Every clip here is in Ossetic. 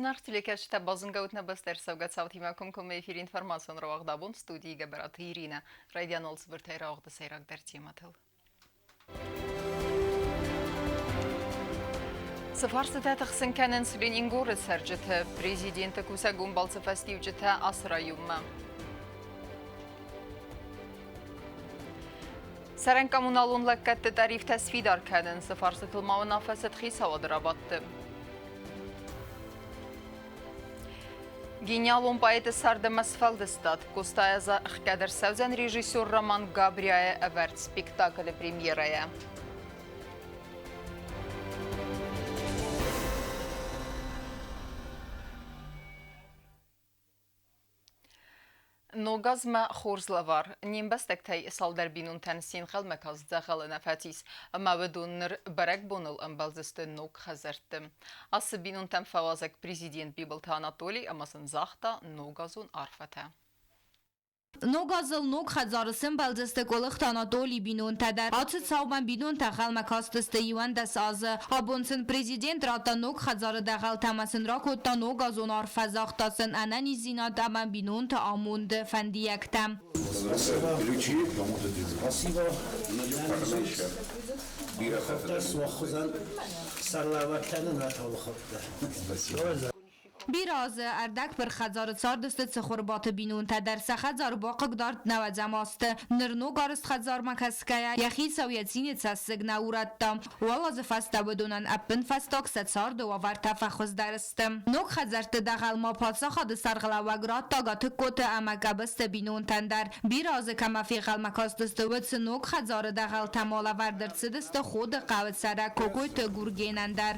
Зынаргъ телекӕсджытӕ, базонгӕут нӕ бӕстӕ ӕрцӕугӕ цаутимӕ комкоммӕ эфиры информацион рауагъд абон студийы Гӕбӕраты Иринӕ. Райдиан цыбыртӕй рауагъды сӕйрагдӕр темӕтыл. Цы фарстытӕ тыхсын кӕнынц Ленингоры цӕрджыты президенты кусӕгон балцы фӕстиуджытӕ ацы районмӕ? Цӕрӕн коммуналон лӕггӕдты тарифтӕ сфидар кӕнын цы фарстытыл ма уынаффӕ цыд хицауады рабадты? Гениалон поэты цард ӕмӕ сфӕлдыстад. Костайӕ ӕхгӕд ӕрцӕудзӕн режиссер Роман Габриайы ӕвӕрд спектаклы премьерӕйӕ. Ног азмӕ хорз лӕвар. Не мбӕстӕгтӕй цалдӕр бинонтӕн се нхъӕлмӕ каст дзӕгъӕлы нӕ фӕцис, ӕмӕ уыдон ныр бӕрӕгбоныл ӕмбӕлдзысты ног хӕдзӕртты. Ацы бинонтӕм фӕуазӕг президент Бибылты Анатолий ӕмӕ сын загъта ногазон арфӕтӕ. Ног азыл ног хӕдзары сӕмбӕлдзысты Къуылыхты Анатолийы бинонтӕ дӕр. Ацы цаумӕ бинонтӕ ӕнхъӕлмӕ кастысты 11 азы. Абон сын президент радта ног хӕдзары дӕгъӕлтӕ ӕмӕ сын ракодта ногазон арфӕ, загъта сын ӕнӕниздзинад ӕмӕ бинонты амонды фӕндиӕгтӕ. Ключи. Спасибо. Бирӕ азы ӕрдӕгпырх хӕдзары цардысты Цыхуырбаты бинонтӕ дӕр. Сӕ хӕдзар бахъыгдард нӕуӕдзӕм азты. Ныр ног арӕзт хӕдзармӕ кӕсгӕйӕ, йӕ хицау йӕ цины цӕссыг нӕ урӕдта. Уал азы фӕстӕ уыдонӕн ӕппынфӕстаг сӕ царды уавӕртӕ фӕхуыздӕр сты. Ног хӕдзӕртты дӕгъӕл ма паддзахады сӕргълӕууӕг радта Гатыгкоты ӕмӕ Гӕбысты бинонтӕн дӕр. Бирӕ азы кӕмӕ фенхъӕлмӕ кастысты, уыцы ног хӕдзары дӕгъӕлтӕ ма лӕвӕрд ӕрцыдысты Ходы хъӕуы цӕрӕг Кокойты Гургенӕн дӕр.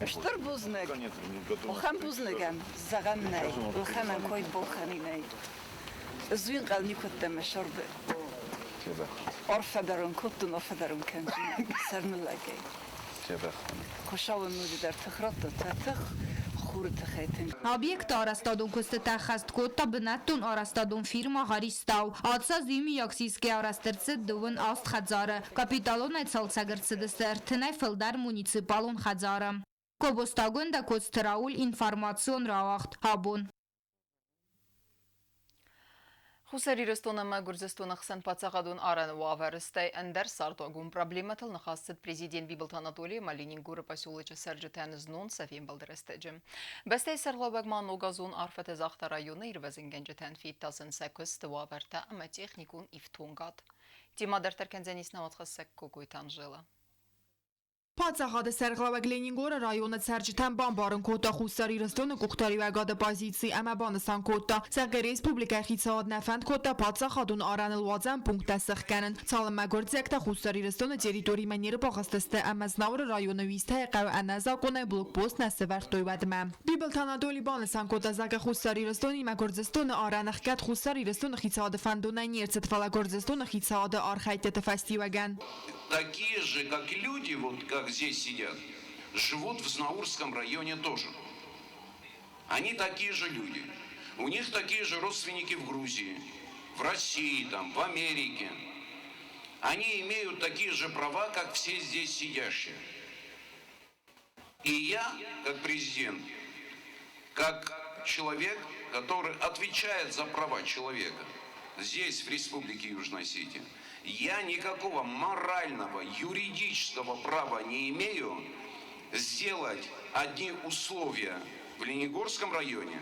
Стыр бузныг. Охӕн бузныгӕн зӕгъӕн нӕй, охӕнӕн кой бохӕни нӕй. Зуинхъӕл никуӕдтӕ мӕ сӕрбӕл. Арфӕ дӕр ын кодтон, арфӕ дӕр ын кӕндзынӕн сӕрныллӕгӕй. Хуыцауӕн ноджыдӕр тых радта, сӕ тых хуры тыхӕй тынг. Объекты арӕзтадон куыстытӕ ӕххӕст кодта бынӕттон арӕзтадон фирмӕ «Гъаристау». Ацы аз иумиаг сисгӕ арӕзт ӕрцыд 28 хӕдзары. Капиталонӕй цалцӕг ӕрцыдысты ӕртынӕй фылдӕр муниципалон хӕдзары. Кобостагондӕ Коцты Рауль информацион рауагъд абон. Хуссар Ирыстон ӕмӕ Гуырдзыстоны хсӕн паддзахадон арӕны уавӕры стӕй ӕндӕр цардуагон проблемӕтыл ныхас цыд президент Бибылты Анатолий ӕмӕ Ленингоры поселочы цӕрджытӕн знон сӕ фембӕлды рӕстӕджы. Бӕстӕйы сӕргълӕууӕг ма ногазон арфӕтӕ загъта районы ирвӕзынгӕнджытӕн, федта сын сӕ куысты уавӕртӕ ӕмӕ техникон ифтонгад. Темӕ дарддӕр кӕндзӕнис науӕдхӕссӕг Кокойты Анжела. Паддзахады сӕргълӕууӕг Ленингоры районы цӕрджытӕн бамбарын кодта Хуссар Ирыстоны къухдариуӕгады позици ӕмӕ банысан кодта, зӕгъгӕ, республикӕйы хицауад нӕ фӕнд кодта паддзахадон арӕныл уадзӕн пункттӕ сӕхгӕнын, цалынмӕ гуырдзиӕгтӕ Хуссар Ирыстоны территоримӕ не рбахызтысты ӕмӕ Знауыры районы Уистӕйы хъӕуы ӕнӕзакъонӕй блокпост нӕ сӕвӕрдтой, уӕдмӕ. Бибылты Анатоли банысан кодта, зӕгъгӕ, Хуссар Ирыстонимӕ Гуырдзыстоны арӕн ӕхгӕд Хуссар Ирыстоны хицауады фӕндонӕй не рцыд, фӕлӕ Гуырдзыстоны хицауады архӕйдтыты фӕстиуӕгӕн. Такие же, как люди, вот как здесь сидят, живут в Знаурском районе тоже. Они такие же люди. У них такие же родственники в Грузии, в России, там, в Америке. Они имеют такие же права, как все здесь сидящие. И я, как президент, как человек, который отвечает за права человека здесь, в Республике Южная Осетия, я никакого морального, юридического права не имею сделать одни условия в Ленигорском районе,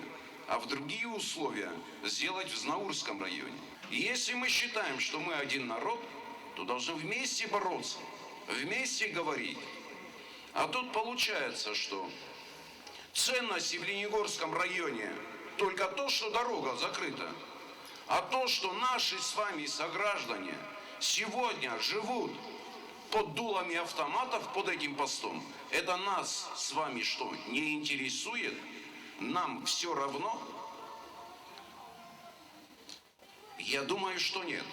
а в другие условия сделать в Знаурском районе. И если мы считаем, что мы один народ, то должны вместе бороться, вместе говорить. А тут получается, что ценности в Ленигорском районе только то, что дорога закрыта, а то, что наши с вами сограждане сегодня живут под дулами автоматов под этим постом, это нас с вами что, не интересует? Нам все равно? Я думаю, что нет.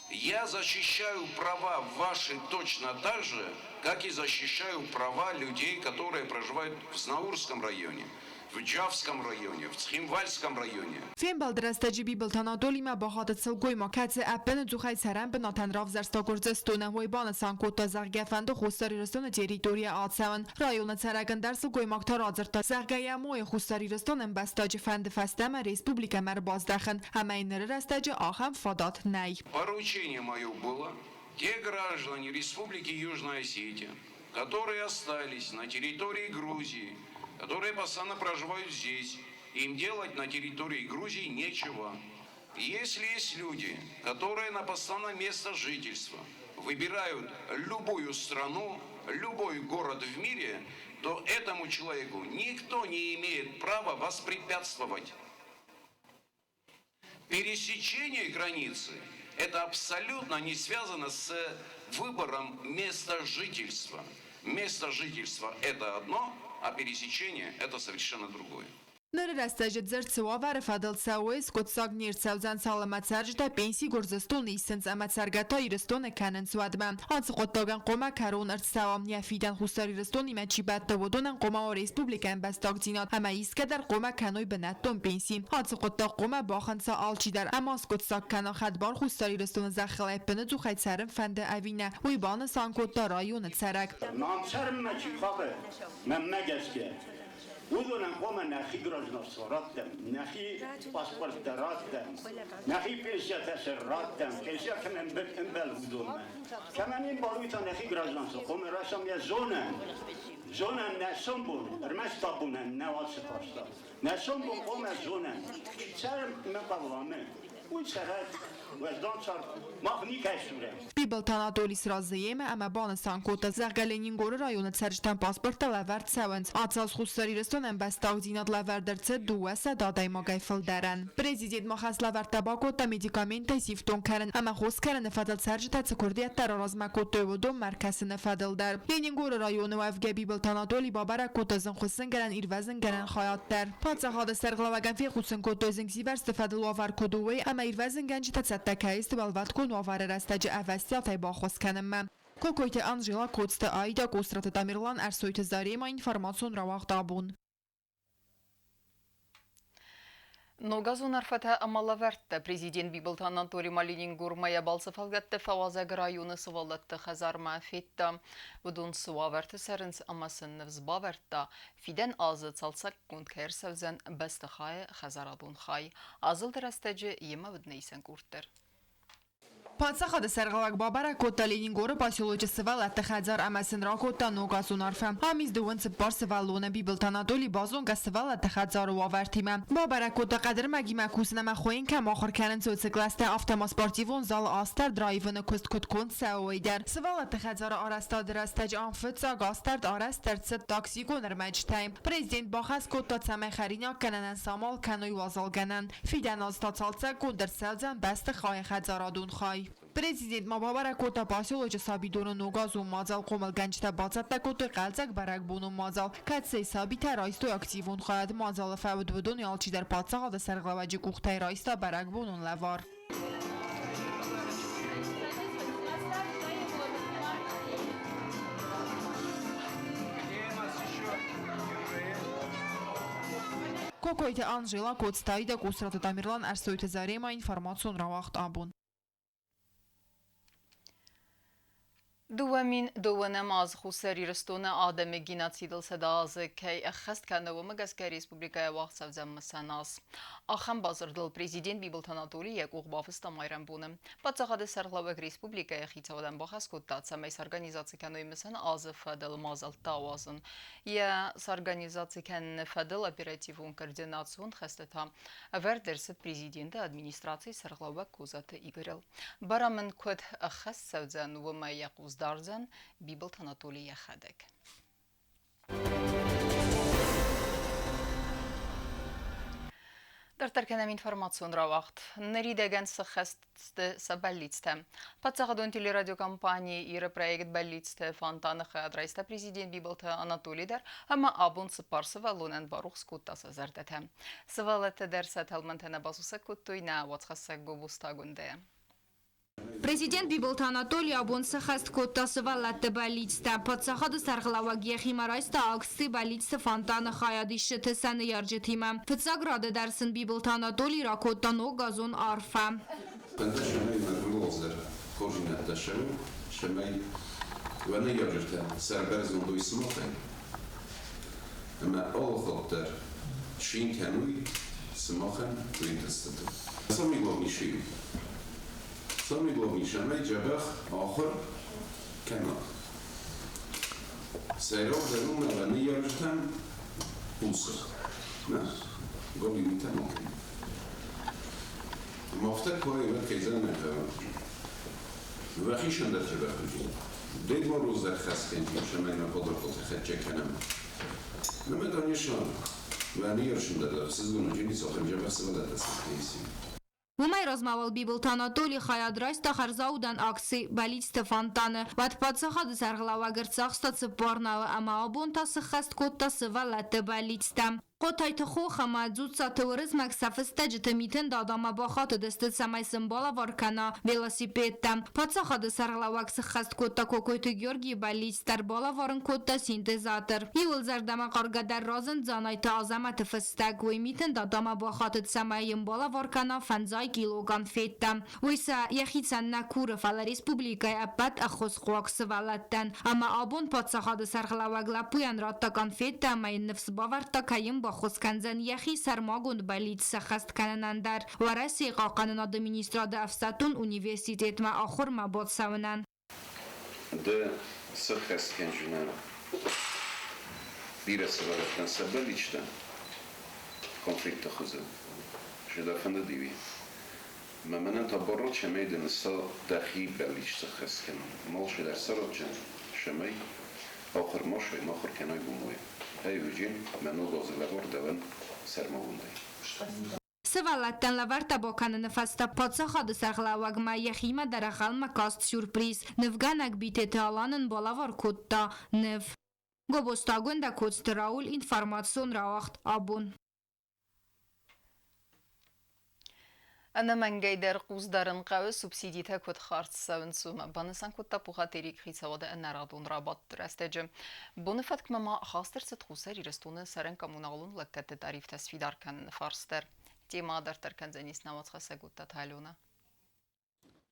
Я защищаю права ваши точно так же, как и защищаю права людей, которые проживают в Знаурском районе. в Джавском районе, в Цхинвальском районе. Фембӕлды рӕстӕджы Бибылты Анатолимӕ бахатыд сылгоймаг, кӕцы ӕппынӕдзухӕй цӕрӕн бынатӕн равзӕрста Гуырдзыстоны. Уый банысан кодта, зӕгъгӕ, фӕнды Хуссар Ирыстоны территорийӕ ацӕуын. Районы цӕрӕг ӕндӕр сылгоймаг та радзырдта, зӕгъгӕ, йӕ мойы Хуссар Ирыстон ӕмбӕстаджы фӕнды фӕстӕмӕ республикӕмӕ ӕрбаздӕхын, ӕмӕ йын ныры рӕстӕджы ахӕм фадат нӕй. Поручение мое было: те граждане Республики Южная Осетия, которые остались на территории Грузии, которые постоянно проживают здесь, им делать на территории Грузии нечего. Если есть люди, которые на постоянное место жительства выбирают любую страну, любой город в мире, то этому человеку никто не имеет права воспрепятствовать. Пересечение границы – это абсолютно не связано с выбором места жительства. Место жительства – это одно, а пересечение – это совершенно другое. Ныры рӕстӕджы дзырд цы уавӕры фӕдыл цӕуы, скъуыддзаг не рцӕудзӕн, цалынмӕ цӕрджытӕ пенси Гуырдзыстоны исынц ӕмӕ цӕргӕ та Ирыстоны кӕнынц, уӕдмӕ. Ацы хъуыддагӕн хъуамӕ кӕрон ӕрцӕуа. Йӕ фидӕн Хуссар Ирыстонимӕ чи бӕтты, уыдонӕн хъуамӕ уа республикӕйы ӕмбӕстагдзинад ӕмӕ исгӕ дӕр хъуамӕ кӕной бынӕттон пенси. Ацы хъуыддаг хъуамӕ бахынца алчидӕр ӕмӕ аскъуыддзаг кӕна, хӕдбар Хуссар Ирыстоны зӕххыл ӕппынӕдзухӕй цӕрын фӕнды ӕви нӕ, уый, банысан кодта районы цӕрӕг. Нам цӕрынмӕ чи хъавы, мӕнмӕ гӕсгӕ, уыдонӕн хъуамӕ нӕхи гражданство раттӕм, нӕхи паспорттӕ раттӕм, нӕхи пенсиятӕ сӕ раттӕм, пенсия кӕмӕн ӕмбӕлы, уыдонмӕ. Кӕмӕн не мбӕлы, уый та нӕхи гражданство хъуамӕ райсӕм, йӕ зонӕн, зонӕн нӕ сомбон, ӕрмӕст абонӕн нӕ ацы фарста. Нӕ сомбон хъуамӕ зонӕн, чи цӕрынмӕ хъавы ӕмӕ уый цӕрӕд уӕздан цард, мах никӕй сурӕм. Бибылты Анатоли сразы йемӕ ӕмӕ банысан кодта, зӕгъгӕ, Ленингоры районы цӕрджытӕн паспорттӕ лӕвӕрд цӕуынц. Ацы аз Хуссар Ирыстонӕн ӕмбӕстагдзинад лӕвӕрд ӕрцыд 200 адӕймагӕй фылдӕрӕн. Президент ма хӕслӕвӕрдтӕ бакодта медикаменттӕй сифтонг кӕнын ӕмӕ хос кӕныны фӕдыл цӕрджытӕ цы куырдиӕттӕ раразмӕ кодтой, уыдонмӕ ӕркӕсыны фӕдыл дӕр. Ленингоры районы уӕвгӕ Бибылты Анатоли бабӕрӕг кодта зынгхуыссынгӕнӕн-ирвӕзынгӕнӕн хайад дӕр. Паддзахады сӕргълӕууӕгӕн фехъусын кодтой зынгсивӕрзты фӕдыл уавӕр куыд у, уый ӕмӕ ирвӕзынгӕнджытӕ цӕттӕ кӕй сты уӕлвӕткон уавӕры рӕстӕджы ӕвӕстиатӕй баххуыс кӕнынмӕ. Кокойты Анжела, Коцты Аидӕ, Къусраты Тамерлан, Ӕрсойты Зарема, информацион рауагъд абон. Ногазон арфӕтӕ ӕмӕ лӕвӕрттӕ президент Бибылты Анатоли ма Ленингормӕ йӕ балцы фӕлгӕтты фӕуазӕг районы сывӕллӕтты хӕдзармӕ федта. Уыдон цы уавӕрты цӕрынц ӕмӕ сын ныфс бавӕрдта, фидӕн азы цалцӕггонд кӕй ӕрцӕудзӕн бӕстыхайы хӕдзарадон хай. Азылды рӕстӕджы йемӕ уыд нӕ исӕн къорд дӕр. Паддзахады сӕргълӕууӕг бабӕрӕг кодта Ленингоры поселочы сывӕллӕтты хӕдзар ӕмӕ сын ракодта ногазон арфӕ. Ам ис 24 сывӕллоны. Бибылты Анатоли базонгӕ сывӕллӕтты хӕдзары уавӕртимӕ. Бабӕрӕг кодта хъӕдырмӕгимӕ кусын ӕмӕ хуыйын кӕм ахуыр кӕнынц, уыцы кълӕстӕ, афтӕ ма спортивон залы астӕрд раивыны куыст куыд конд цӕуы, уый дӕр. Сывӕллӕтты хӕдзары арӕзтады рӕстӕджы ам фыццаг астӕрд арӕзт ӕрцыд токсикон ӕрмӕджытӕй. Президент бахӕс кодта, цӕмӕй хӕринаггӕнӕнӕн самал кӕной уазалгӕнӕн. Фидӕн аз та цалцӕггонд ӕрцӕудзӕн бӕстыхайы хӕдзарадон хай. Президент ма бабӕрӕг кодта поселочы сабидоны ногазон мадзал. Хъомылгӕнджытӕ бацӕттӕ кодтой хъӕлдзӕг бӕрӕгбонон мадзал, кӕцыйы сабитӕ райстой активон хайад. Мадзалы фӕуд уыдоны алчидӕр паддзахады сӕргълӕууӕджы къухтӕй райста бӕрӕгбонон лӕвар. Кокойты Анжела, Коцты Аидӕ, Къусраты Тамерлан, Ӕрсойты Зарема, информацион рауагъд абон. 2002 аз Хуссар Ирыстоны адӕмы геноцидыл 100 азы кӕй ӕххӕст кӕны, уымӕ гӕсгӕ республикӕйы уагъд цӕудзӕн мысӕн аз. Ахӕм бадзырдыл президент Бибылты Анатоли йӕ къух бафыста майрӕмбоны. Паддзахады сӕргълӕууӕг республикӕйы хицауадӕн бахӕс кодта, цӕмӕй сорганизаци кӕной мысӕн азы фӕдыл мадзӕлттӕ ауадзын. Йӕ сорганизаци кӕныны фӕдыл оперативон координацион хӕстӕ та ӕвӕрд ӕрцыд президенты администрацийы сӕргълӕууӕг Козаты Игорыл. Барамынд куыд ӕххӕст цӕудзӕн, уымӕ йӕ хъус дардзӕн Бибылты Анатоли йӕхӕдӕг. Дарддӕр кӕнӕм информацион рауагъд. Ныридӕгӕн сыххӕст сты сӕ бӕллицтӕ. Паддзахадон телерадиокомпани Иры проект «Бӕллицты фонтаны» хайад райста президент Бибылты Анатоли дӕр ӕмӕ абон цыппар сывӕллонӕн барухс кодта сӕ зӕрдӕтӕ. Сывӕллӕттӕ дӕр сӕ тӕлмӕнтӕ нӕ басусӕг кодтой нӕ уацхӕссӕг Гобозты Агуындӕйӕ. Президент Бибылты Анатоли абон сӕххӕст кодта сывӕллӕтты бӕллицтӕ. Паддзахады сӕргълӕууӕг йӕхимӕ райста акци Бӕллицты фонтаны хайадисджыты сӕ ныййарджытимӕ. Фыццаг рады дӕр сын Бибылты Анатоли ракодта ногазон арфӕ. Фӕнды цӕмӕй мӕгуыргъуылдзӕр хорздзинӕдтӕ цӕуой, цӕмӕй уӕ ныййарджытӕ сӕрбӕрзонд уой сымахӕй, ӕмӕ алыхатт дӕр цин кӕной сымахӕн уе нтыстытыл. Самый главнейший Самый главный цӕмӕй дзӕбӕх ахуыр кӕнат. Сӕйрагдӕр у мӕ ныййарджытӕм хъусын. Нӕ? Галиуитӕ ма кӕн. Ӕмӕ афтӕ куы уӕд кӕй зӕгъын уӕхи сӕндӕр дзӕбӕх уыди. Дед Мороз дӕр хӕсгӕнджын, цӕмӕй мӕ подаркотӕ хӕццӕ кӕнӕм. Ӕмӕ, конечно, уӕ ныййарджытӕн дӕр ӕхсызгон уыди, цахӕм дзӕбӕх сывӕллӕттӕ сын кӕй ис. Уымӕй размӕ уал Бибылты Анатоли хайад райста хӕрзаудӕн акци «Бӕллицты фонтаны». Уӕд паддзахады сӕргълӕууӕг ӕрцахста цыппар налы ӕмӕ абон та сыххӕст кодта сывӕллӕтты бӕллицтӕ. Хъотайты Хох ӕмӕ Дзуццаты Уырызмӕг сӕ фыстӕджыты Митын Дадамӕ бахатыдысты, цӕмӕй сын балӕвар кӕна велосипедтӕ. Паддзахады сӕргълӕууӕг сыххӕст кодта Кокойты Георгийы бӕллиц дӕр, балӕвар ын кодта синтезатор. Иуыл зӕрдӕмӕхъаргӕ дӕр разынд Дзанайты Азӕмӕты фыстӕг. Уый Митын Дадамӕ бахатыд, цӕмӕй йын балӕвар кӕна фӕндзай кило конфеттӕ. Уый сӕ йӕхицӕн нӕ куры, фӕлӕ республикӕйы ӕппӕт ӕххуысхъуаг сывӕллӕттӕн. Ӕмӕ абон паддзахады сӕргълӕууӕг лӕппуйӕн радта конфеттӕ ӕмӕ йын ныфс бавӕрдта, кӕй йын баххуыс кӕндзӕн йӕхи сӕрмагонд бӕллиц сӕххӕст кӕнынӕн дӕр Уӕрӕсейы хъахъхъӕнынады министрады ӕфсӕддон университетмӕ ахуырмӕ бацӕуынӕн. Ды сӕххӕст кӕндзынӕ бирӕ сывӕллӕттӕн сӕ бӕллицтӕ конфликты хуызы. Цы дӕ фӕндыди, уый. Мӕ мӕнӕн та бар цӕмӕй дын сӕ дӕхи бӕллиц сӕххӕст кӕнон. Алчидӕр цӕрӕджын, цӕмӕй ахуыр ма суай, ма ахуыр кӕнай уымӕй. Ӕй, Уджин, мӕ ног азы лӕвар дӕуӕн сӕрмагондӕй. Сывӕллӕттӕн лӕвӕрттӕ бакӕныны фӕстӕ паддзахады сӕргълӕууӕгмӕ йӕхимӕ дӕр ӕнхъӕлмӕ каст сюрприз. Нывгӕнӕг Битеты Алан ын балӕвар кодта ныв. Гобозты Агуындӕ Коцты Рауль информацион рауагъд абон. Ӕнӕмӕнгӕй дӕр хъусдарын хъӕуы субсидитӕ куыд хардз цӕуынц, уымӕ, банысан кодта Пухаты Эрик хицауады ӕнӕрадон рабадты рӕстӕджы. Боны фӕткмӕ ма хаст ӕрцыд Хуссар Ирыстоны цӕрӕн-коммуналон лӕггӕдты тарифтӕ сфидар кӕныны фарст дӕр. Темӕ адарддӕр кӕндзӕнис науӕдзхӕссӕг Уыдтаты Алена.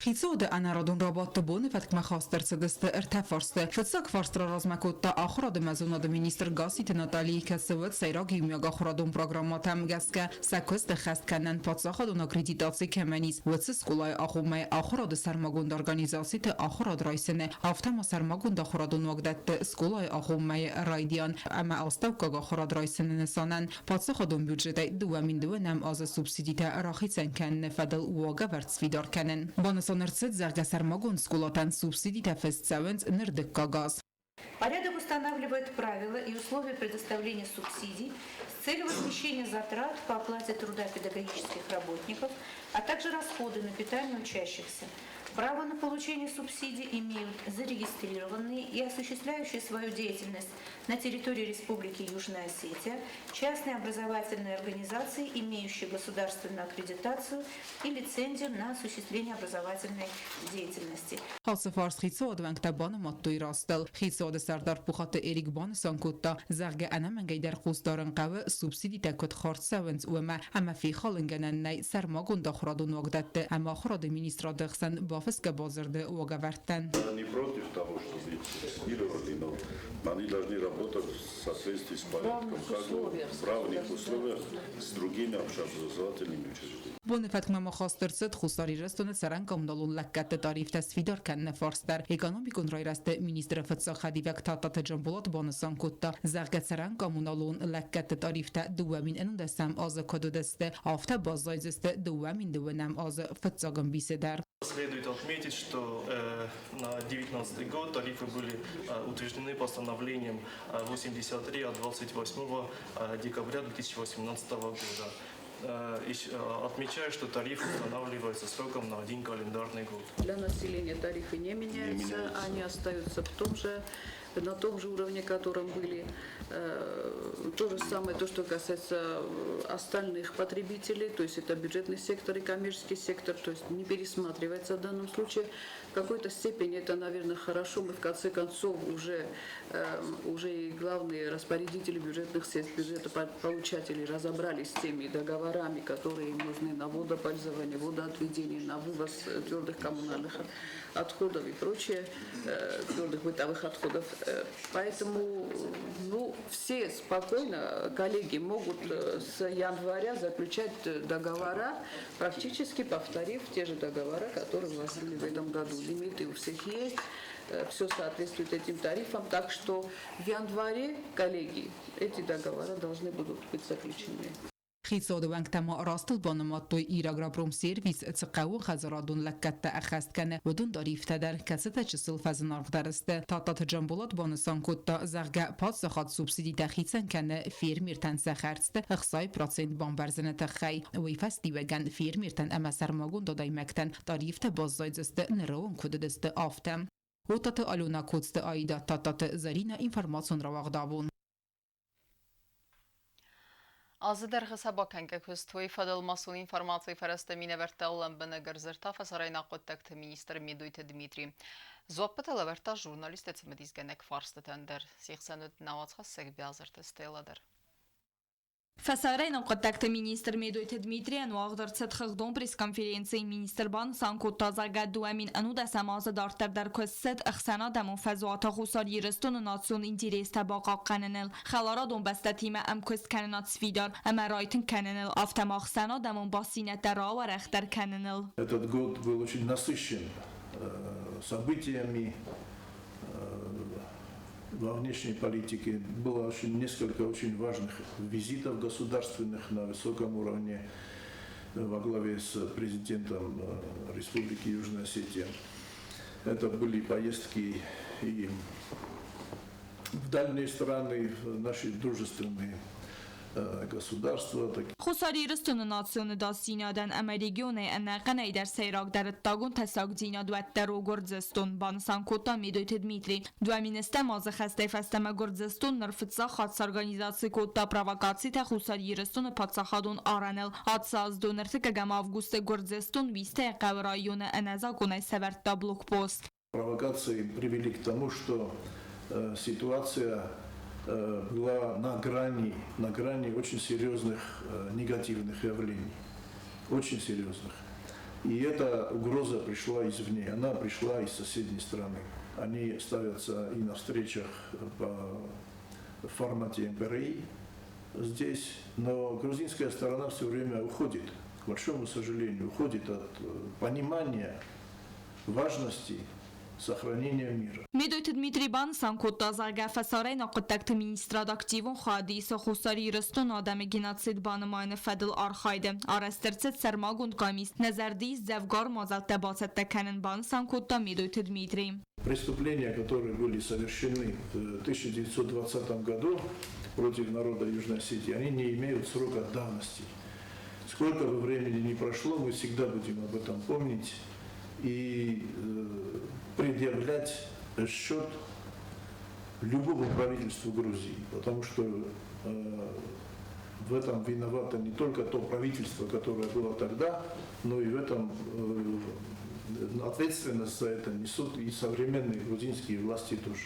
Хицауады ӕнӕрадон рабадты боны фӕткмӕ хаст ӕрцыдысты ӕртӕ фарсты. Фыццаг фарст раразмӕ кодта ахуырады ӕмӕ зонады министр Гасситы Натали, кӕцы уыд сӕйраг иумиаг ахуырадон программӕтӕм гӕсгӕ сӕ куыст ӕххӕст кӕнӕн паддзахадон аккредитаци кӕмӕн ис, уыцы скъолайы агъоммӕ ахуырады сӕрмагонд организациты ахуырад райсыны, афтӕ ма сӕрмагонд ахуырадон уагдӕтты скъолайы агъоммӕйы райдиан ӕмӕ астӕуккаг ахуырад райсыны нысанӕн паддзахадон бюджетӕй 2002 азы субсидитӕ рахицӕн кӕныны фӕдыл уагӕвӕрд сфидар кӕнын. Банысан ӕрцыд, зӕгъгӕ, сӕрмагонд скъолатӕн субсидитӕ фыст цӕуынц ныр дыккаг аз. Порядок устанавливает правила и условия предоставления субсидий с целью возмещения затрат по оплате труда педагогических работников, а также расходы на питание учащихся. Право на получение субсидий имеют зарегистрированные и осуществляющие свою деятельность на территории Республики Южная Осетия частные образовательные организации, имеющие государственную аккредитацию и лицензию на осуществление образовательной деятельности. Ацы фарст хицауады уӕнгтӕ банымадтой растыл. Хицауады сӕрдар Пухаты Эрик банысан кодта, зӕгъгӕ, ӕнӕмӕнгӕйдӕр хъусдарын хъӕуы субсидитӕ куыд хардз цӕуынц, уымӕ, ӕмӕ фехалынгӕнӕн нӕй сӕрмагонд ахуырадон уагдӕтты ӕмӕ ахуырады министрады хсӕн бафысгӕ бадзырды уагӕвӕрдтӕн. Не против того, чтобы их субсидировали, но они должны работать в соответствии с порядком, как в равных условиях с другими общеобразовательными учреждениями. Боны фӕткмӕ ма хаст ӕрцыд Хуссар Ирыстоны цӕрӕн коммуналон лӕггӕдты тарифтӕ сфидар кӕныны фарст дӕр. Экономикон райрӕзты министры фыццаг хӕдивӕг Тадтаты Джамбулат банысан кодта, зӕгъгӕ, цӕрӕн коммуналон лӕггӕдты тарифтӕ 2011 азы куыд уыдысты, афтӕ баззайдзысты 2002 азы фыццаг ӕмбисы дӕр. Следует отметить, что на 2019 год тарифы были утверждены постановлением 83 от 28 декабря 2018 года. Отмечаю, что тариф устанавливается сроком на один календарный год. Для населения тарифы не меняются, не меняются. Они остаются в том же на том же уровне, котором были. То же самое, то, что касается остальных потребителей, то есть это бюджетный сектор и коммерческий сектор, то есть не пересматривается в данном случае. В какой-то степени это, наверное, хорошо. Мы в конце концов уже и главные распорядители бюджетных средств, бюджетополучатели разобрались с теми договорами, которые им нужны на водопользование, водоотведение, на вывоз твердых коммунальных отходов и прочее, твердых бытовых отходов. Поэтому, ну, все спокойно, коллеги, могут с января заключать договора, практически повторив те же договора, которые у нас были в этом году. Лимиты у всех есть, все соответствует этим тарифам. Так что в январе, коллеги, эти договора должны будут быть заключены. Хицауады уӕнгтӕ ма растыл банымадтой Ирагропромсервис цы хъӕууонхӕдзарадон лӕггӕдтӕ ӕххӕст кӕны, уыдон тарифтӕ дӕр, кӕцытӕ чысыл фӕзынаргъдӕр сты. Тадтаты Джамболат банысан кодта, зӕгъгӕ, паддзахад субсидитӕ хицӕн кӕны фермертӕн сӕ хӕрдзты 60% бамбӕрзыны тыххӕй. Уый фӕстиуӕгӕн фермертӕн ӕмӕ сӕрмагонд адӕймӕгтӕн тарифтӕ баззайдзысты ныры онг куыд уыдысты, афтӕ. Отаты Алена, Коцты Аида, Тадтаты Зӕринӕ, информацион рауагъд абон. Азы дӕргъы сӕ бакӕнгӕ куыст, уый фӕдыл массон информацийы фӕрӕзты минӕвӕрттӕ лӕмбынӕг ӕрдзырдта фӕсарӕйнаг хъуыддӕгты министр Медойты Дмитрий. Дзуаппытӕ лӕвӕрдта журналистты цымыдисгӕнӕг фарстытӕн дӕр. Се хсӕн уыд нӕ уацхӕссӕг Биазырты Стелла дӕр. Фӕсарӕйнаг хъуыддӕгты министр Медойты Дмитрийӕн уагъд ӕрцыд хыгъдон пресс-конференцийы. Министр банысан кодта, зӕгъгӕ, 2019 азы дарддӕр дӕр куыст цыд ӕхсӕнадӕмон фӕзуаты Хуссар Ирыстоны национ интерестӕ бахъахъхъӕныныл, хӕларадон бӕстӕтимӕ ӕмкуысткӕнынад сфидар ӕмӕ райтынг кӕныныл, афтӕ ма ӕхсӕнадӕмон бастдзинӕдтӕ рауӕрӕхдӕр кӕныныл. Этот год был очень насыщен событиями во внешней политике. Было очень, несколько очень важных визитов государственных на высоком уровне во главе с президентом Республики Южная Осетия. Это были поездки и в дальние страны, в наши дружественные государства. Хуссар Ирыстоны национ ӕдасдзинадӕн ӕмӕ регионӕй ӕнӕхъӕнӕй дӕр сӕйрагдӕр ӕддагон тӕссагдзинад уӕддӕр у Гуырдзыстон, банысан кодта Медойты Дмитрий. 2010 азы хӕстӕй фӕстӕмӕ Гуырдзыстон ныр фыццаг хатт сорганизаци кодта провокацитӕ Хуссар Ирыстоны паддзахадон арӕныл. Ацы аз 25 августы Гуырдзыстон Уистӕйы хъӕуы районы ӕнӕзакъонӕй сӕвӕрдта блокпост. Провокации привели к тому, что ситуация была на грани очень серьезных негативных явлений. Очень серьезных. И эта угроза пришла извне, она пришла из соседней страны. Они ставятся и на встречах по формате МПРИ здесь, но грузинская сторона все время уходит, к большому сожалению, уходит от понимания важности сохранения мира. Медойты Дмитрий банысан кодта, зӕгъгӕ, фӕсарӕйнаг хъуыддӕгты министрад активон хайад исы Хуссар Ирыстоны адӕмы геноцид банымайыны фӕдыл архайды. Арӕзт ӕрцыд сӕрмагонд къамис. Нӕ зӕрды ис дзӕвгар мадзӕлттӕ бацӕттӕ кӕнын, банысан кодта Медойты Дмитрий. Преступления, которые были совершены в 1920 году против народа Южной Осетии, они не имеют срока давности. Сколько бы времени ни прошло, мы всегда будем об этом помнить и предъявлять счет любому правительству Грузии, потому что в этом виновато не только то правительство, которое было тогда, но и в этом ответственность за это несут и современные грузинские власти тоже.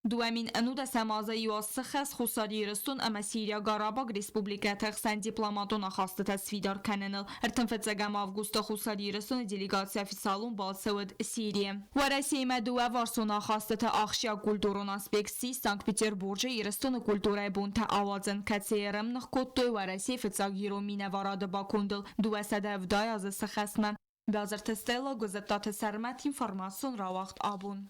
2019 азы иу аз сыххӕст Хуссар Ирыстон ӕмӕ Сириаг Арабаг Республикӕты ӕхсӕн дипломатон ахастытӕ сфидар кӕныныл. 35 августы Хуссар Ирыстоны делегаци официалон балцы уыд Сирийы. Уӕрӕсеимӕ дыууӕварсон ахастыты ахсджиаг культурон аспект ссис Санкт-Петербурджы Ирыстоны культурӕйы бонтӕ ауадзын, кӕцыйы ӕрӕмных кодтой Уӕрӕсейы фыццаг ирон минӕварады бакондыл 270 азы сыххӕстмӕ. Биазырты Стелла, Гуыззӕттаты Сӕрмӕт, информацион рауагъд абон.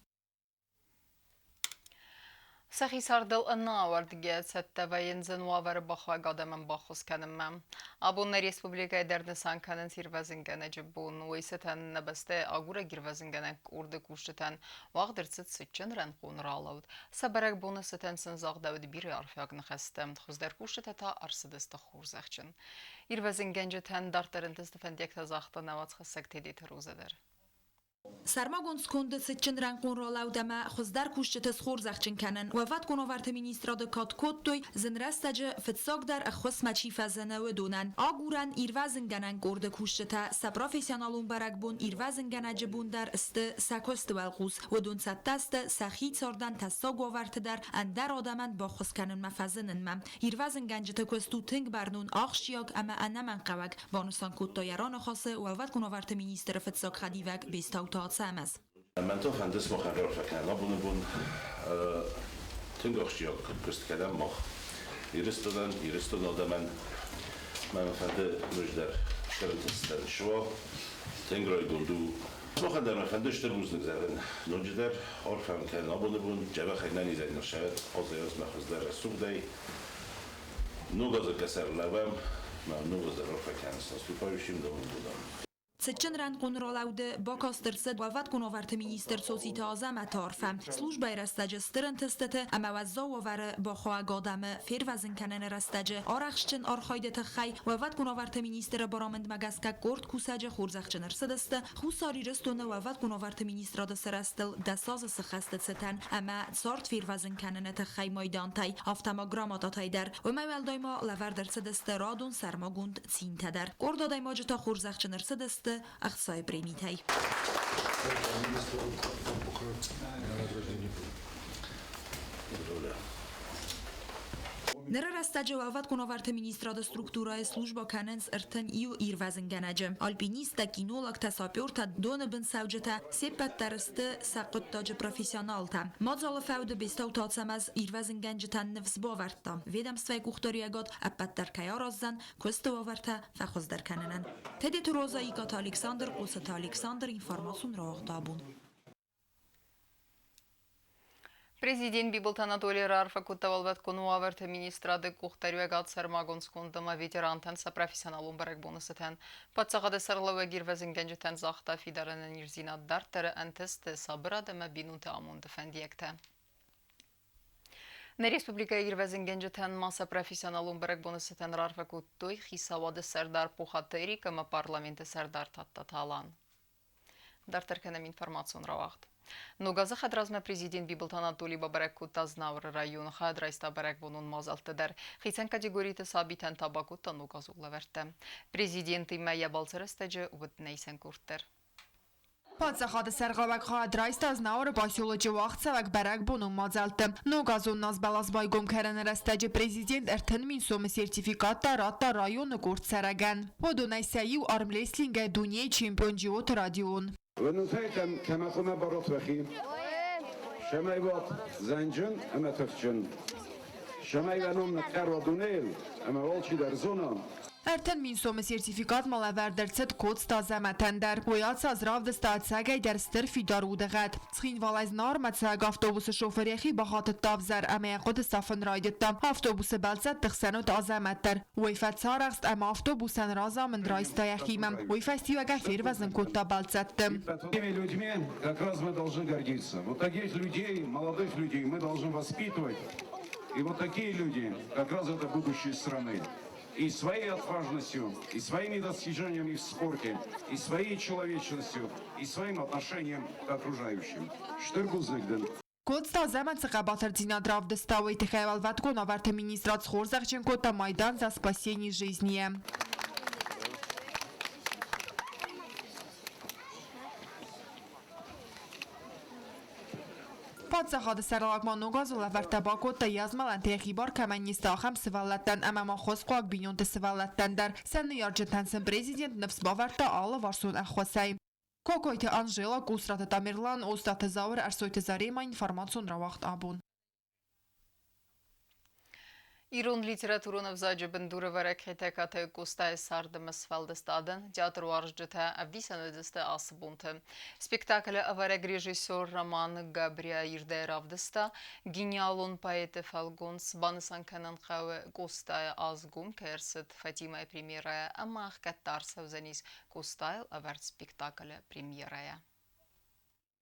Сӕхи цардыл ӕнӕауӕрдгӕ цӕттӕ вӕййынц зын уавӕры бахауӕг адӕмӕн баххуыс кӕнынмӕ. Абон нӕ республикӕйы дӕр нысан кӕнынц ирвӕзынгӕнӕджы бон. Уый цытӕн нӕ бӕстӕйы агурӕг-ирвӕзынгӕнӕг къорды кусджытӕн уагъд ӕрцыд цытджын рӕнхъон ралӕуд. Сӕ бӕрӕгбоны цытӕн сын загъдӕуыд бирӕ арфиаг ныхӕстӕ. Хуыздӕр кусджытӕ та ӕрцыдысты хорзӕхджын. Ирвӕзынгӕнджытӕн дарддӕр ӕнтысты фӕндиӕгтӕ загъта нӕ уацхӕссӕг Тедеты Роза дӕр. Сӕрмагонд сконды цытджын рӕнхъон ралӕуд ӕмӕ хуыздӕр кусджыты схорзӕхджын кӕнын Уӕлвӕткон уавӕрты министрады кад кодтой, зын рӕстӕджы фыццагдӕр ӕххуысмӕ чи фӕзыны, уыдонӕн. Агурӕн ирвӕзынгӕнӕн къорды кусджытӕ сӕ профессионалон бӕрӕгбон Ирвӕзынгӕнӕджы бон дӕр сты сӕ куысты уӕлхъус. Уыдон цӕттӕ сты сӕхи цардӕн тӕссаг уавӕрты дӕр ӕндӕр адӕмӕн баххуыс кӕнынмӕ фӕзынынмӕ. Ирвӕзынгӕнджыты куыст у тынг бӕрнон, ахсджиаг ӕмӕ ӕнӕмӕнгхъӕуӕг, банысан кодта йӕ раныхасы Уӕлвӕткон уавӕрты министры фыццаг хӕдивӕг Бестауты Ацӕмӕз. Мӕн та фӕнды сымахӕн раарфӕ кӕнын абоны бон. Тынг ахсджиаг куыст кӕнӕм мах Ирыстонӕн, Ирыстоны адӕмӕн. Мӕн фӕнды ноджыдӕр стыр ӕнтыстытӕ суа. Тынг райгонд у. Сымахӕн дӕр мӕ фӕнды стыр бузныг зӕгъын. Ноджыдӕр арфӕ уын кӕнын абоны бон. Дзӕбӕхӕй нӕнизӕй ныхсӕвӕд, азӕй-азмӕ хуыздӕр рӕсугъдӕй. Ног азы къӕсӕр лӕууӕм, мӕ ног азы раарфӕ кӕнын с наступающим Новым годом. Цытджын рӕнхъон ралӕуды бакаст ӕрцыд Уӕлвӕткон уавӕрты министр Цоциты Азӕмӕты арфӕ. Службӕйы рӕстӕджы стыр ӕнтыстыты ӕмӕ уӕззау уавӕры бахъуаг адӕмы фервӕзын кӕныны рӕстӕджы арӕхстджын архайды тыххӕй Уӕлвӕткон уавӕрты министры барамындмӕ гӕсгӕ къорд кусӕджы хорзӕхджын ӕрцыдысты Хуссар Ирыстоны Уӕлвӕткон уавӕрты министрады сырӕзтыл дӕсазы сыхӕсты цытӕн ӕмӕ цард фервӕзын кӕныны тыххӕй майдантӕй, афтӕ ма грамотатӕй дӕр. Уымӕй уӕлдай ма лӕвӕрд ӕрцыдысты радон сӕрмагонд цинтӕ дӕр. Къорд адӕймаджы та хорзӕхджын ӕрцыдысты ӕхцайы премитӕй. Ныры рӕстӕджы Уӕлвӕткон уавӕрты министрады структурӕйы службӕ кӕнынц 31 ирвӕзынгӕнӕджы. Альпинисттӕ, кинологтӕ, сапертӕ, доны бын цӕуджытӕ се ппӕт дӕр сты сӕ хъуыддаджы профессионалтӕ. Мадзалы фӕуды Бестауты Ацӕмӕз ирвӕзынгӕнджытӕн ныфс бавӕрдта, ведомствӕйы къухдариуӕгад ӕппӕт дӕр кӕй араздзӕн, куысты уавӕртӕ фӕхуыздӕр кӕнынӕн. Тедеты Роза, Икъаты Александр, Хъоцыты Александр, информацион рауагъд абон. Президент Бибылты Анатолий раарфӕ кодта Уӕлвӕткон уавӕрты министрады къухдариуӕгад сӕрмагонд сконд ӕмӕ ветерантӕн сӕ профессионалон бӕрӕгбоны цытӕн. Паддзахады сӕргълӕууӕг ирвӕзынгӕнджытӕн загъта фидар ӕнӕниздзинад дарддӕры ӕнтысты, сабырад ӕмӕ бинонты амонды фӕндиӕгтӕ. Нӕ республикӕйы ирвӕзынгӕнджытӕн ма сӕ профессионалон бӕрӕгбоны цытӕн раарфӕ кодтой хицауады сӕрдар Пухаты Эрик ӕмӕ парламенты сӕрдар Тадтаты Алан. Дарддӕр кӕнӕм информацион рауагъд. Ног азы хӕдразмӕ президент Бибылты Анатолий бабӕрӕг кодта Знауыры районы хайад райста бӕрӕгбонон мадзӕлттӕ дӕр. Хицӕн категориты сабитӕн та бакодта ногазон лӕвӕрттӕ. Президентимӕ йӕ балцы рӕстӕджы уыд нӕ исӕн къорд дӕр. Паддзахады сӕргълӕууӕг хайад райста Знауыры поселочы уагъдцӕуӕг бӕрӕгбонон мадзӕлтты. Ногазон назбӕлас байгом кӕныны рӕстӕджы президент 30 000 сомы сертификаттӕ радта районы къорд цӕрӕгӕн. Уыдонӕй сӕ иу армрестлингӕй дунейы чемпион Джиоты Радион. Уынынтӕй кӕмӕ хъуамӕ барот уӕхи? Цӕмӕй уат зӕнджын ӕмӕ тыхджын. Цӕмӕй уӕ ном ныхъхъӕр уа дунейыл ӕмӕ алчидӕр зона, 30 000 сомы сертификат ма лӕвӕрд ӕрцыд Коцты Азӕмӕтӕн дӕр. Уый ацы аз равдыста ӕцӕгӕйдӕр стыр фидар удыгъӕд. Цхинвалӕй Знауырмӕ цӕуӕг автобусы шофыр йӕхи бахатыдта ӕвзӕр ӕмӕ йӕ хъуыды сафын райдыдта. Автобусы бӕлццӕтты хсӕн уыд Азӕмӕт дӕр. Уый фӕцарӕхст ӕмӕ автобусӕн разамынд райста йӕхимӕ. Уый фӕстиуӕгӕн фервӕзын кодта бӕлццӕтты. Такими людьми как раз мы должны гордиться. Вот таких людей, молодых людей мы должны воспитывать. И вот такие люди как раз это будущее страны. И своей отважностью, и своими достижениями в спорте, и своей человечностью, и своим отношением к окружающим. Стыр бузныг дын. Коцты Азӕмӕт цы хъӕбатырдзинад равдыста, уый тыххӕй Уӕлвӕткон уавӕрты министрад схорзӕхджын кодта майдан «За спасение жизни». Паддзахады сӕргълӕууӕг ма ног азы лӕвӕрттӕ бакодта йӕ змӕлӕнтӕ хибар кӕмӕн не сты, ахӕм сывӕллӕттӕн ӕмӕ ма хосхъуаг бинонты сывӕллӕттӕн дӕр. Сӕ ныййарджытӕн сын президент ныфс бавӕрдта алыварсон ӕххуысӕй. Кокойты Анжела, Къусраты Тамерлан, Остъаты Зауыр, Ӕрсойты Заремӕ информацион рауагъд абон. Ирон литературон ӕвзаджы бындурӕвӕрӕг Хетӕгкаты Къостайы цард ӕмӕ сфӕлдыстадӕн театруарзджытӕ ӕвдисӕн уыдысты ацы бонты. Спектаклы ӕвӕрӕг режиссер Роман Габриа ирдӕй равдыста гениалон поэты фӕлгонц. Банысан кӕнын хъӕуы, Къостайы азгом кӕй ӕрцыд Фатимӕйы премьерӕйӕ ӕмӕ ӕхгӕдта ӕрцӕудзӕнис Къостайыл ӕвӕрд спектаклы премьерӕйӕ.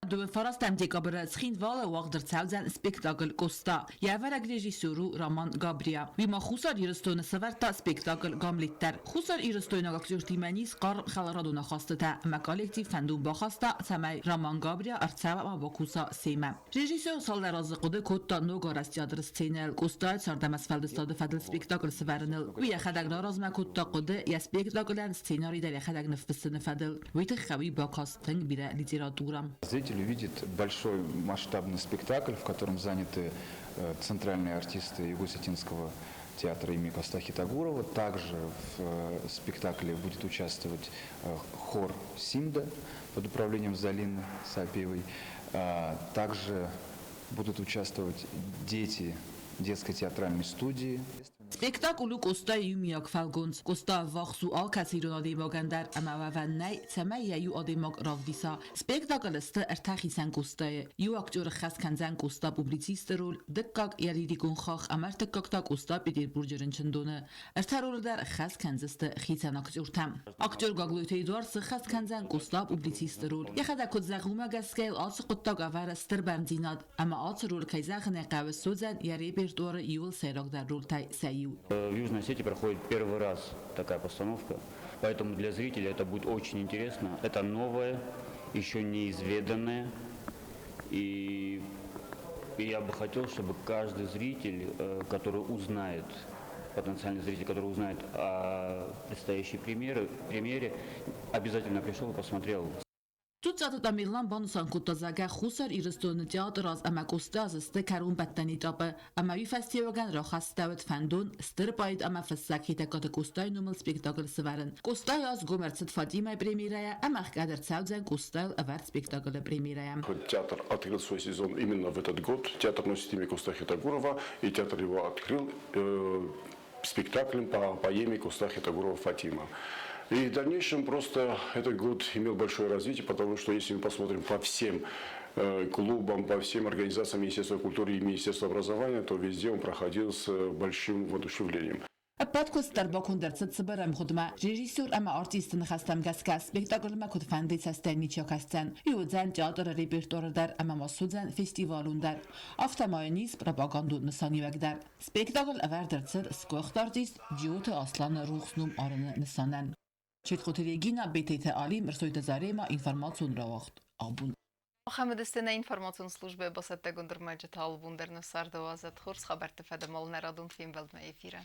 29 декабры Цхинвалы уагъд ӕрцӕудзӕн спектакль «Къоста». Йӕ ӕвӕрӕг режиссер у Роман Габриа. Уый ма Хуссар Ирыстоны сӕвӕрдта спектакль «Гамлет» дӕр. Хуссар-ирыстойнаг актертимӕ ис хъарм хӕларадон ахастытӕ ӕмӕ коллектив фӕндон бахаста, цӕмӕй Роман Габриа ӕрцӕуа ӕмӕ бакуса семӕ. Режиссер цалдӕр азы хъуыды кодта ногарӕзт театры сценӕйыл Къостайы цард ӕмӕ сфӕлдыстады фӕдыл спектакль сӕвӕрыныл. Уый йӕхӕдӕг раразмӕ кодта хъуыды йӕ спектаклӕн сценарий дӕр йӕхӕдӕг ныффыссыны фӕдыл. Уый тыххӕй уый бакаст тынг бирӕ литературӕ. Зритель увидит большой масштабный спектакль, в котором заняты центральные артисты Юго-Осетинского театра имени Коста Хитагурова. Также в спектакле будет участвовать хор «Симда» под управлением Залины Сапиевой. Также будут участвовать дети детской театральной студии. Спектакль у Къостайы иумиаг фӕлгонц. Къоста ӕввахс у алкӕцы ирон адӕймагӕн дӕр ӕмӕ уӕвӕн нӕй, цӕмӕй йӕ иу адӕймаг равдиса. Спектаклы сты ӕртӕ хицӕн Къостайы. Иу актер ӕххӕст кӕндзӕн Къоста-публицисты роль, дыккаг йӕ лирикон хахх ӕмӕ ӕртыккаг та Къоста Петербурджы рынчындоны. Ӕртӕ ролы дӕр ӕххӕст кӕндзысты хицӕн актертӕ. Актер Гаглойты Эдуард сыххӕст кӕндзӕн Къоста-публицисты роль. Йӕхӕдӕг куыд зӕгъы, уымӕ гӕсгӕ йыл ацы хъуыддаг ӕвӕры стыр бӕрндзинад. Ӕмӕ ацы роль, кӕй зӕгъын ӕй хъӕуы, суыдзӕн йӕ репертуары иууыл сӕйрагдӕр рольтӕй сӕ иу. В Южной Осетии проходит первый раз такая постановка, поэтому для зрителя это будет очень интересно. Это новое, еще неизведанное. И я бы хотел, чтобы каждый зритель, который узнает, потенциальный зритель, который узнает о предстоящей премьере, обязательно пришел и посмотрел. Дзуццаты Тамерлан банысан кодта, зӕгъгӕ, Хуссар Ирыстоны театр аз ӕмӕ Къоста аз сты кӕронбӕттӕн этапы, ӕмӕ уый фӕстиуӕгӕн рахастӕуыд фӕндон стыр поэт ӕмӕ фыссӕг Хетӕгкаты Къостайы номыл спектакль сӕвӕрын. Къостайы аз гом ӕрцыд Фатимӕйы премьерӕйӕ ӕмӕ ӕхгӕд ӕрцӕудзӕн Къостайыл ӕвӕрд спектаклы премьерӕйӕ. Театр открыл свой сезон именно в этот год. Театр носит имя Коста Хетагурова, и театр его открыл спектаклем по поэме Коста Хетагурова «Фатима». И в дальнейшем просто этот год имел большое развитие, потому что если мы посмотрим по всем клубам, по всем организациям Министерства культуры и Министерства образования, то везде он проходил с большим воодушевлением. Ӕппӕт куыст дӕр баконд ӕрцыд цыбыр ӕмгъуыдмӕ. Режиссер ӕмӕ артисты ныхӕстӕм гӕсгӕ спектаклмӕ куыдфӕнды цӕстӕй ничи акӕсдзӕн. Уый уыдзӕн театры репертуары дӕр ӕмӕ ма суыдзӕн фестивалон дӕр. Афтӕ ма йын ис пропагандон нысаниуӕг дӕр. Спектакль ӕвӕрд ӕрцыд сгуыхт артист Джиоты Асланы рухс ном арыны нысанӕн. Четхъоты Регина, Бететы Алим, Рсойты Зарема, информацион рауагъд абон. Мухаммеды сценӕ информацион службӕ бацӕттӕгонд ӕрмӕджыты алыбон дӕр нӕ царды уадзӕд хорз хабӕртты фӕдыл нӕ радон фембӕлдмӕ эфиры.